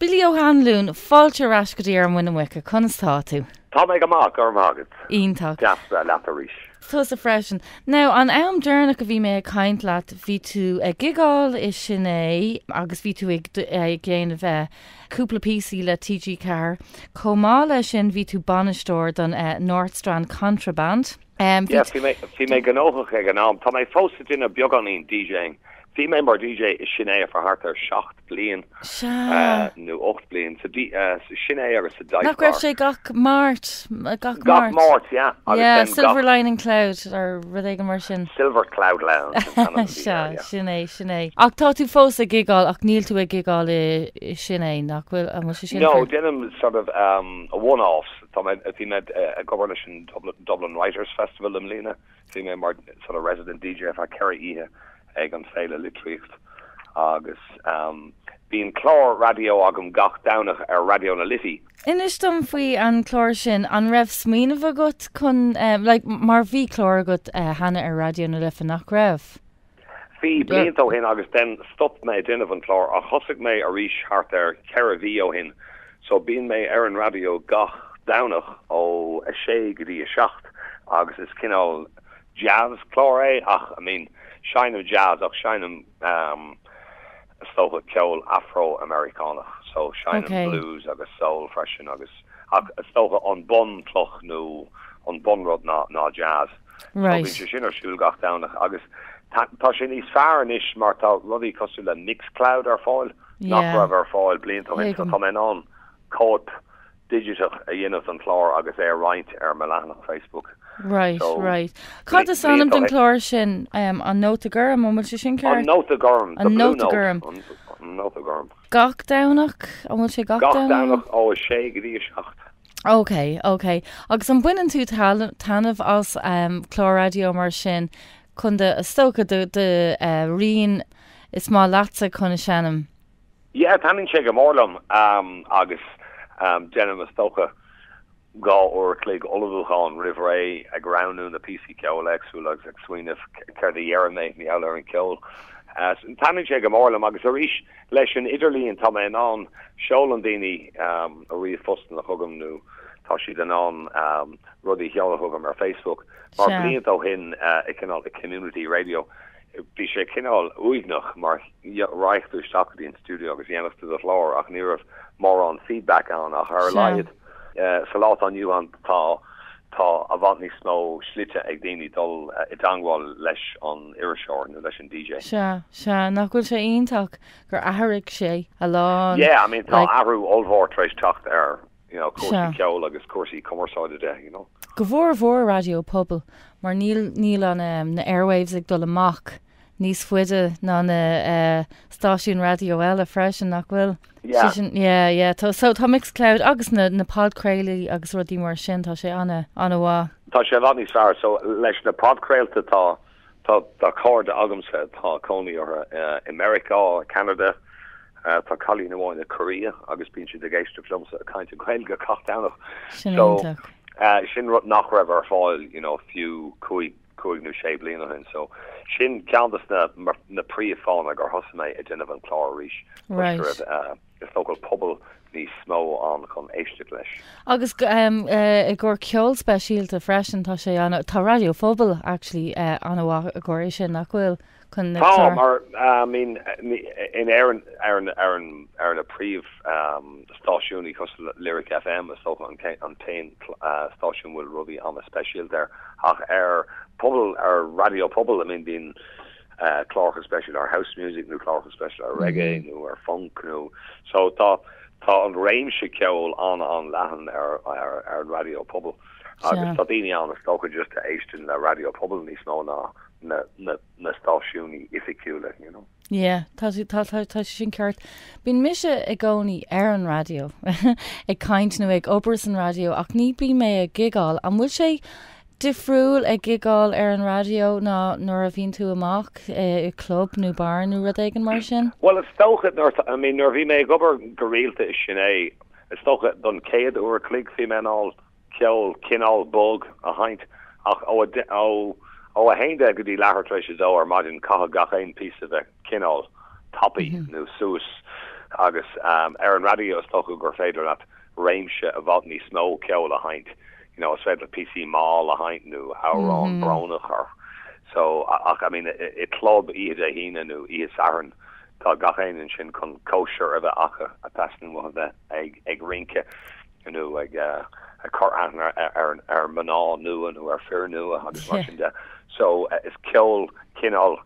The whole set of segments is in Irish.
Billy Ó hAnluain, fáilte ar ais go dtí Ar Muin na Muice, conas tá tú? Tá mé go maith, go raibh maith agat. Iontach. Deas bheith leat arís. Tusa freisin. Now, an am deireanach a bhí mé ag caint leat, bhí tú ag gigeáil i Sin É agus bhí tú ag déanamh cúpla píosaí le TG4. Chomh maith leis sin, bhí tú bainisteoir don North Strand Contraband. Yeah, bhí mé, bhí mé gnóthach ag an am. Tá mé fós ag déanamh beagáinín DJing. Bhí mé mar DJ i Sin É for thart ar 7 bliain nó 8 bliain sa Sin É agus sa Dive Bar. Nach raibh sé gach Máirt, gach Máirt? Gach Máirt, yeah. Yeah, Silver Lining Cloud or rud éigin mar sin. Silver Cloud Lounge an t-ainm a bhí air, yeah. Sea, sin é, sin é. Ach tá tú fós ag gigeáil ach níl tú ag gigeáil i Sin É, nach bhfuil, an bhfuil sé sin No, déanaim sort of one-offs. Tá mé, bhí mé ag obair leis an Dublin Writers Festival i mbliana. Bhí mé mar sort of resident DJ ar feadh 4 oíche ag an féile litríocht agus bíonn clár raidió agam gach Domhnach ar Raidió na Life. Inis dom faoi an clár sin, an raibh smaoineamh agat chun, like, mar bhí clár agat cheana ar Raidió na Life, nach raibh? Bhí, blianta ó shin agus then stop mé ag déanamh an clár ach thosaigh mé arís thart ar 4 mhí ó shin so bíonn mé ar an raidió gach Domhnach ó 6 go dtí 7 agus is cineál jazz clár é ach I mean seinnim jazz ach seinnim um is dócha ceol Afro-Americánach so seinnim okay. blues agus soul freisin agus ach is dócha an bunchloch nó an bunrud ná ná jazz. Right. So bíonn sé sin ar siúl gach Domhnach agus tá sé níos fearr anois mar tá rudaí cosúil le Mixcloud ar fáil nach raibh ar fáil blianta ó shin so tá mé in ann cóip digiteach a dhéanamh den chlár agus é a roinnt ar mo leathanach Facebook. Right, so, right. Cad is ainm don chlár sin um, an Nóta Gorm an bhfuil sé sin ceart? An Nóta Gorm, an Nóta Gorm. An Nóta Gorm. Gach Domhnach an bhfuil sé gach Domhnach? Gach Domhnach ó 6 go dtí 7. Ok, ok. Agus an baineann tú taitneamh as clár raidió mar sin chun do, is dócha, do do rian is maith leatsa chun a sheinm? Yeah, taitníonn sé go mór liom agus déanaim is dócha 2 uair a chloig ullmhúcháin roimh ré ag roghnú na píosaí ceoil éagsúla agus ag smaoineamh céard a dhéarfaidh mé mar gheall ar an cheol. Taitníonn sé go mór liom agus arís Leis an idirlíon tá mé in ann, seolann daoine a ríomhphostanna chugam nó tá siad in ann rudaí a sheoladh chugam ar Facebook. Mar blianta ó shin i cineál i community radio bhí sé cineál uaigneach mar raghadh tú isteach go dtí an stiúideo agus dhéanfadh tú do chlár ach ní raibh mórán feedback ann ach ar a laghad sa lá atá inniu ann tá tá i bhfad níos mó slite ag daoine dul i dteangmháil leis an iriseoir nó leis an DJ. Sea, sea, nach bhfuil sé iontach gur athraigh sé a lán. Yeah, I mean tá athrú ollmhór tar éis teacht ar, you know, cúrsaí ceoil agus cúrsaí cumarsáide de, you know. Go mhór mhór raidió pobail, mar níl, níl an, na airwaves ag dul amach níos faide ná na stáisiúin raidió eile freisin, nach bhfuil? Yeah. Sin, yeah, yeah. Tá, so tá Mixcloud agus na, na podchraoltaí agus rudaí mar sin, tá sé ana, ana-mhaith. Tá sé i bhfad níos fearr. So leis na podchraolta tá, tá, tá cairde agamsa tá cónaí orthu i Meiriceá, Ceanada, tá cailín amháin i Korea agus bíonn siad ag éisteacht liomsa ag caint i Gaeilge gach Domhnach. Sin iontach. So sin rud nach raibh ar fáil, you know, fiú 5, 5 nó 6 bliana ó shin. So sin ceann de na na príomhfháthanna gur thosaigh mé ag déanamh an clár arís toisc go raibh is dócha pobal níos mó ann chun éisteacht leis. Agus i gcomhair ceol speisialta freisin tá sé an tá Raidió Phobail actually an-mhaith i gcomhair é sin nach bhfuil? Chun na Tá, mar I mean in Éirinn ar ar ar na príomh stáisiúin cosúil le Lyric FM is dócha an an t-aon stáisiún bhfuil rudaí an-speisialta air ach ar pobal ar raidió pobail I mean bíonn cláracha speisialta ar house music nó cláracha speisialta ar reggae nó ar funk nó so tá tá an réimse ceoil an-an-leathan ar ar ar an raidió pobail agus tá daoine ann is dócha just a éisteann le raidió pobail níos mó ná na na na stáisiúin oifigiúla, you know. Yeah, tá tú, tá, tá, tá sé sin ceart. Bíonn mise i gcónaí ar an raidió, ag caint nó ag obair san raidió ach ní bíonn mé ag gigeáil. An bhfuil sé difriúil ag gigeáil ar an raidió ná nuair a bhíonn tú amach i club nó bar nó rud éigin mar sin? Bhuel, is dócha nuair, I mean, nuair a bhí mé ag obair go rialta i Sin É, is dócha don chéad uair a chloig bhí mé in ann ceol cineál bog a sheinnt ach ó ó ó 11 go dtí leathuair tar éis a dó ar maidin caithfidh gach aon píosa bheith cineál tapaidh nó suas. Agus ar an raidió is dócha gur féidir leat réimse i bhfad níos mó ceoil a sheinnt, you know, is féidir leat píosaí mall a sheinnt nó amhrán brónach or so ach I mean i club oíche Dé hAoine nó oíche Sathairn tá gach éinne ansin chun cóisir a bheith acu a teastaíonn uathu bheith ag ag rince nó ag ag cur aithne ar ar mná nua nó ar fir nua agus mar sin de. So is ceol cineál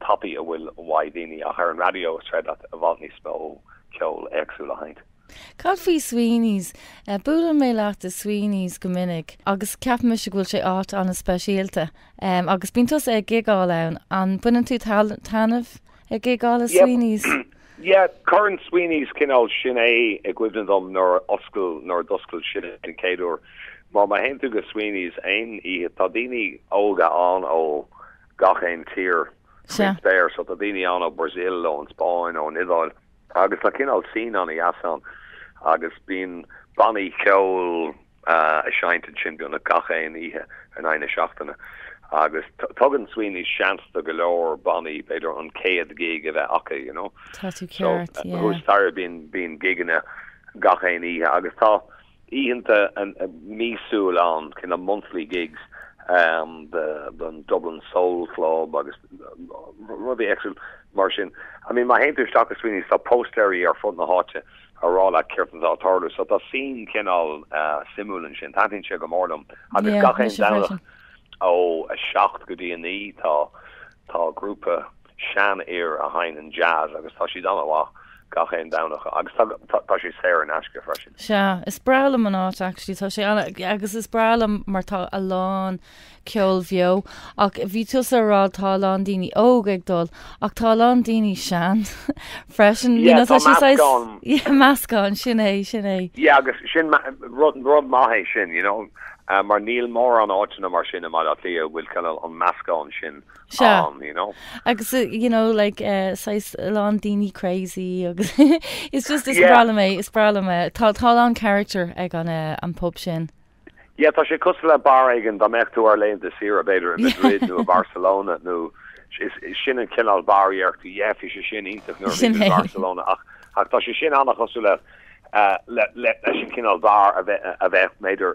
tapaidh a bhfuil uaidh daoine ach ar an raidió is féidir leat i bhfad níos mó ceol éagsúil a sheinnt. Cad faoi Sweeney's? Buaileann mé leat i Sweeney's go minic agus ceapann mise go bhfuil sé áit an-speisialta. Agus bíonn tusa ag gigeáil ann. An baineann tú taitneamh ag gigeáil i Sweeney's? Yeah, cuireann Sweeney's cineál sin é i gcuimhne dom nuair a oscail, nuair a d'oscail sin den chéad uair. Mar má théann tú go Sweeney's aon oíche, tá daoine óga ann ó gach aon tír faoin spéir. So tá daoine ann ó Brazil, ón Spáinn, ón Iodáil. Agus tá cineál scene an-dheas ann agus bíonn bannaí ceoil ag seinnt ansin beagnach gach aon oíche in aghaidh na seachtaine. Agus tugann Sweeney's seans do go leor bannaí b'fhéidir an chéad gig a bheith acu, you know. Tá tú ceart, yeah. So thuas staighre bíonn bíonn gigeanna gach aon oíche agus tá oícheanta míosúil ann, cineál monthly gigs don Dublin Soul Club agus rudaí éagsúil mar sin. I mean má théann tú isteach i Sweeney's tá póstaeirí ar fud na háite a rá leat céard atá ag tarlú so tá scene cineál suimiúil ansin. Taitníonn sé go mór liom agus gach aon Domhnach ó 7 go dtí 9 tá tá grúpa seanfhir a sheinneann jazz agus tá siad an-mhaith gach aon Domhnach agus tá tá sé saor in aisce freisin. Sea, is breá liom an áit actually, tá sé ana, agus is breá liom mar tá a lán ceol bheo ach bhí tusa a rá tá a lán daoine óg ag dul ach tá a lán daoine sean freisin, you Yeah, know, tá tá sé saghas, meascán. yeah, meascán, sin é, sin é. Yeah, agus sin rud rud maith é sin, you know, mar níl mórán áiteanna mar sin i mBaile Átha Cliath a bhfuil cineál an meascán sin Sea. ann, you know. Agus you know like saghas a lán daoine crazy agus it's just is Yeah. breá liom é, is breá liom é. Tá tá a lán character ag an an pub sin. Yeah, tá sé cosúil le beár éigin dá mbeadh tú ar laethanta saoire b'fhéidir i Madrid nó i Barcelona nó is sin an cineál beár a dhéarfadh tú yeah bhí sé sin iontach nuair a bhí Sin tú i é. Barcelona ach ach tá sé sin an-chosúil le leis an cineál beár a bheith a bheadh b'fhéidir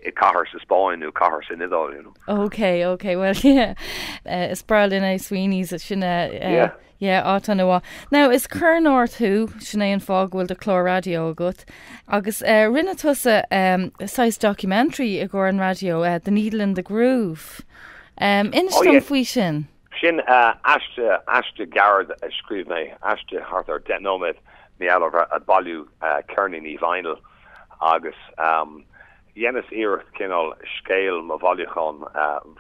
i cathair sa Spáinn nó cathair san Iodáil, you know. Ok, ok, well yeah, is breá linn é Sweeney's, sin é, Yeah. yeah, áit an-mhaith. Now, is ceirneoir tú, sin é an fáth go bhfuil do chlár raidió agat, agus rinne tusa saghas documentary i gcomhair an raidió, The Needle in the Groove. Inis Oh dom yeah. faoi sin. Sin aiste, aiste ghearr a scríobh mé, aiste thart ar 10 nóiméad, mar gheall ar bheith ag bailiú ceirníní vinyl agus dheineas iarracht cineál scéal mo bhailiúchán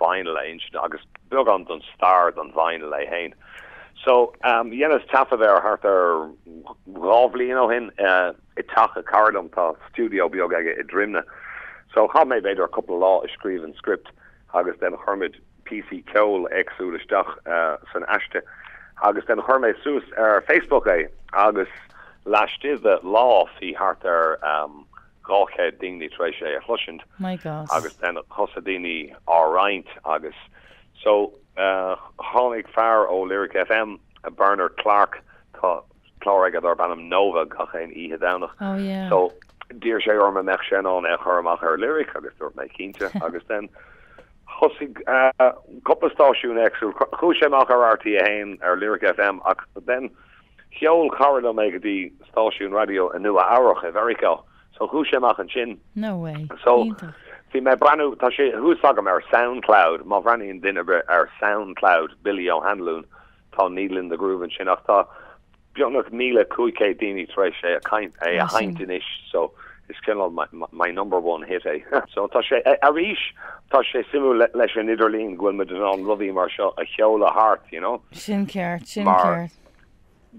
vinyl a insint agus beagán don stair don vinyl é féin. So dheineas taifead air thart ar 2 bhliain ó shin i teach cara liom, tá stiúideo beag aige i Droimne. So chaith mé b'fhéidir cúpla lá ag scríobh an script agus then chuir muid píosaí ceoil éagsúil isteach san aiste agus then chuir mé suas ar Facebook é agus laistigh de lá bhí thart ar 200 daoine tar éis é a chloisint My God. agus then thosaigh daoine á roinnt agus so tháinig fear ó Lyric FM, Bernard Clarke, tá clár aige darb ainm Nova gach aon oíche Domhnach. Oh yeah. So d'iarr sé orm an mbeadh sé in ann é a chur amach ar Lyric agus dúirt mé cinnte agus then Thosaigh cúpla stáisiún éagsúil. Chuaigh sé amach ar RTÉ 1, ar Lyric FM ach then sheol cara liom é go dtí stáisiún raidió i Nua Eabhrach i Mheiriceá. So chuaigh sé amach ansin. No way. So Iontach. bhí mé ag breathnú, tá sé thuas agam ar Soundcloud, má bhreathnaíonn duine ar bith ar Soundcloud Billy O'Hanlon, tá Needle in the Groove ansin ach tá beagnach 1,500 daoine tar éis é a a sheinnt anois so is cineál my number one hit é. So tá sé, arís, tá sé suimiúil leis an idirlíon go bhfuil muid in ann rudaí mar seo a sheoladh thart, you know. Sin ceart, sin ceart. Mar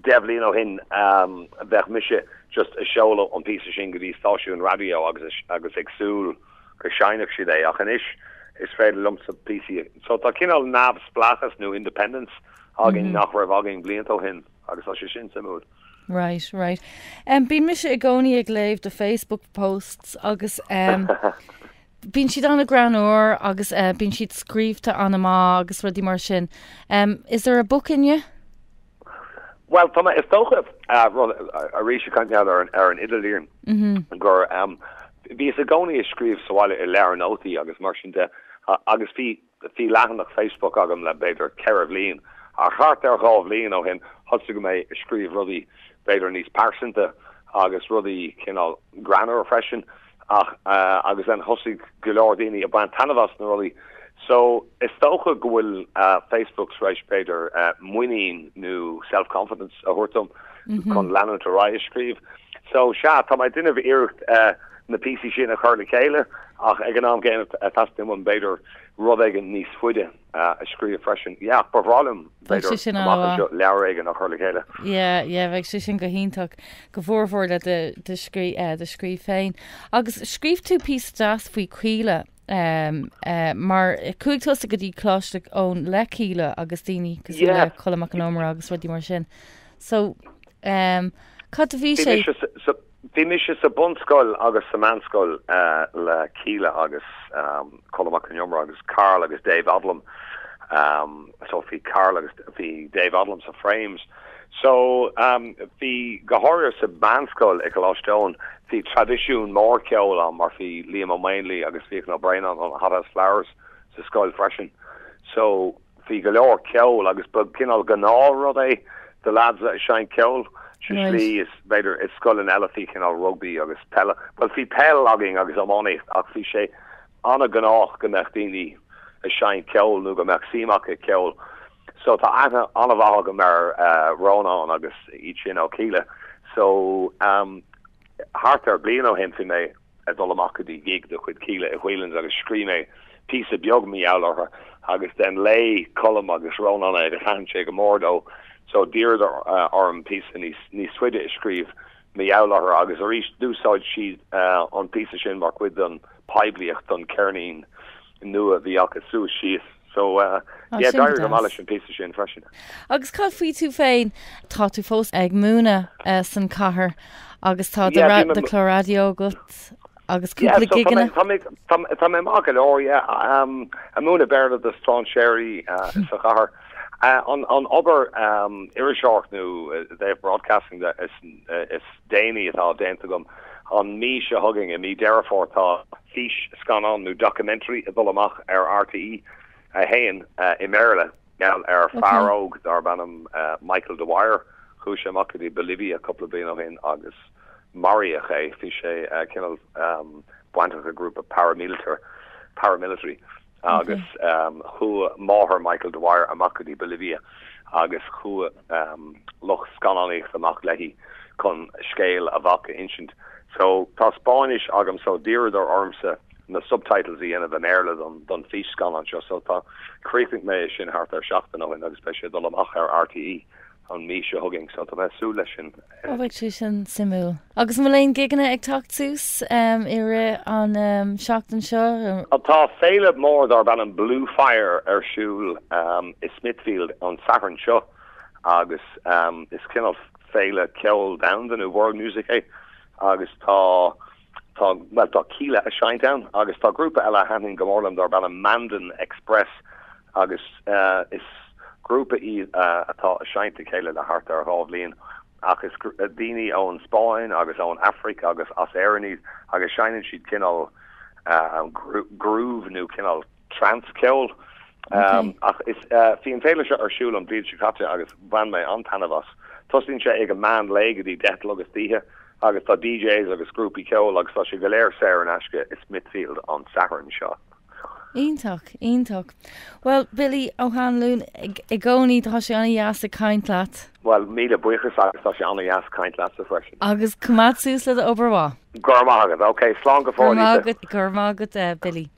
10 bhliain ó shin bheadh mise just ag seoladh an píosa sin go dtí stáisiún raidió agus agus ag súil go seinnfeadh siad é ach anois is féidir liomsa píosaí, so tá cineál neamhspleáchas nó independence againn nach raibh againn blianta ó shin agus tá sé sin suimiúil. Right, right. Um, bíonn mise i gcónaí ag léamh do Facebook posts agus um, bíonn siad an-ghreannmhar agus uh, bíonn siad scríobhta an-mhaith agus rudaí mar sin. Um, is there a book in you? Bhuel, tá mé, is dócha, rud, arís ag caint ar an idirlíon, gur bhíos i gcónaí ag scríobh sa bhaile i leabhar nótaí agus mar sin de agus bhí, bhí leathanach Facebook agam le b'fhéidir 4 bhliain ach thart ar 2 bhliain ó shin thosaigh mé ag scríobh rudaí b'fhéidir níos pearsanta agus rudaí cineál greannmhar freisin. Ach agus then thosaigh go leor daoine ag baint taitneamh as na rudaí. So is dócha go bhfuil Facebook tar éis b'fhéidir muinín nó self confidence a thabhairt dom chun leanúint ar aghaidh ag scríobh. So sea, tá mé ag déanamh iarracht na píosaí sin a chur le chéile ach ag an am gcéanna teastaíonn uaim b'fhéidir rud éigin níos faide a scríobh freisin. Yeah, ba bhreá liom Bheadh sé b'fhéidir sin amach an-mhaith. anseo leabhar éigin a chur le chéile. Yeah, yeah, bheadh sé sin go hiontach, go mhórmhór le do, do scrí, eh, do scríobh féin. Agus scríobh tú píosa deas faoi Kíla, um, eh, mar chuaigh tusa go dtí Coláiste Eoin le Kíla agus daoine cosúil Yeah. le Colm Mac Con Iomaire agus rudaí mar sin. So, um, cad a bhí Bhí sé? mise sa, sa, Bhí mise sa bunscoil agus sa meánscoil le Kíla agus Colm Mac Con Iomaire agus Karl agus Dave Odlum. So bhí Karl agus bhí Dave Odlum sa Frames. So bhí go háirithe sa mheánscoil i gColáiste Eoin bhí traidisiún mór ceoil ann mar bhí Liam Ó Maonlaí agus Fiachna Ó Braonáin ón Hothouse Flowers sa scoil freisin. So Bhí go leor ceoil agus ba cineál gnáth rud é do lads a bheith ag seinnt ceoil sa slí is b'fhéidir i scoileanna eile bhí cineál rugbaí agus peile. Bhuel bhí peil againn agus iománaíocht ach bhí sé an-ghnách go mbeadh daoine ag seinnt ceoil nó go mbeadh suim acu i gceol. So tá aithne an-mhaith agam ar Rónán agus iad sin ó Kíla. So thart ar bliain ó shin bhí mé ag dul amach go dtí gig de chuid Kíla i Whelan's agus scríobh mé píosa beag mar gheall orthu agus then léigh Colm agus Rónán é agus thaitin sé go mór leo so d'iarradar orm píosa níos níos faide a scríobh mar gheall orthu agus arís d'úsáid siad an píosa sin mar chuid den poiblíocht don ceirnín nua a bhí acu suas síos. So Ah, yeah, sin go d'éirigh go maith deas. leis an píosa sin freisin. Agus cad faoi tú féin? Tá tú fós ag múineadh san cathair agus tá do Yeah, bhí mé do chlár raidió agat agus Yeah, cúpla so tá mé gigeanna. tá mé tá tá mé maith go leor, yeah. Um, ag múineadh Béarla do strainséirí uh, sa chathair. Uh, an, an obair um, iriseoireacht nó uh, dtaobh broadcasting de is, uh, is déanaí atá déanta agam an mí seo chugainn i mí Deireadh Fómhair tá fís-scannán nó documentary ag dul amach ar RTÉ 1 i mBéarla gheall ar fear óg darb ainm Michael Dwyer. Chuaigh sé amach go dtí Bolivia cúpla bliain ó shin agus maraíodh é. Bhí sé cineál bainteach le grúpa paramilitary agus chuaigh máthair Michael Dwyer amach go dtí Bolivia agus chuaigh lucht scannánaíochta amach léi chun scéal a mhac a insint. So tá Spáinnis agam so d'iarradar ormsa na subtitles a dhéanamh i mBéarla don don físscannán seo so tá chríochnaigh mé é sin thart ar seachtain ó shin agus beidh sé ag dul amach ar RTÉ an mí seo chugainn so tá mé ag súil leis sin. Ó beidh sé sin suimiúil. Agus an bhfuil aon gigeanna ag teacht suas i rith an seachtain seo? Tá féile mór darb ainm Blue Fire ar siúl i Smithfield an Satharn seo agus is cineál féile ceoil domhanda nó world music é agus tá tá bhuel tá Kíla ag seinnt ann agus tá grúpa eile a thaitníonn go mór liom darb ainm Mandan Express agus is grúpa iad atá ag seinnt le chéile le thart ar 2 bhliain ach is daoine ón Spáinn agus ón Afraic agus as Éirinn iad agus seinneann siad cineál groove nó cineál trance ceol. Ach is bhí an féile seo ar siúl an bhliain seo caite agus bhain mé an-taitneamh as. Tosaíonn sé ag an meán lae go dtí 10 a chlog istoíche agus tá DJs agus grúpaí ceoil agus tá sé go léir saor in aisce i Smithfield an Satharn seo. Iontach, iontach. Bhuel, Billy Ó hAnluain, i gcónaí tá sé an-dheas ag caint leat. Bhuel, míle buíochas agus tá sé an-dheas caint leatsa freisin. Agus coimeád suas le d'obair mhaith. Go raibh maith agat. Ok, slán go Go fóill, raibh maith Lisa. agat, go raibh maith agat, Billy.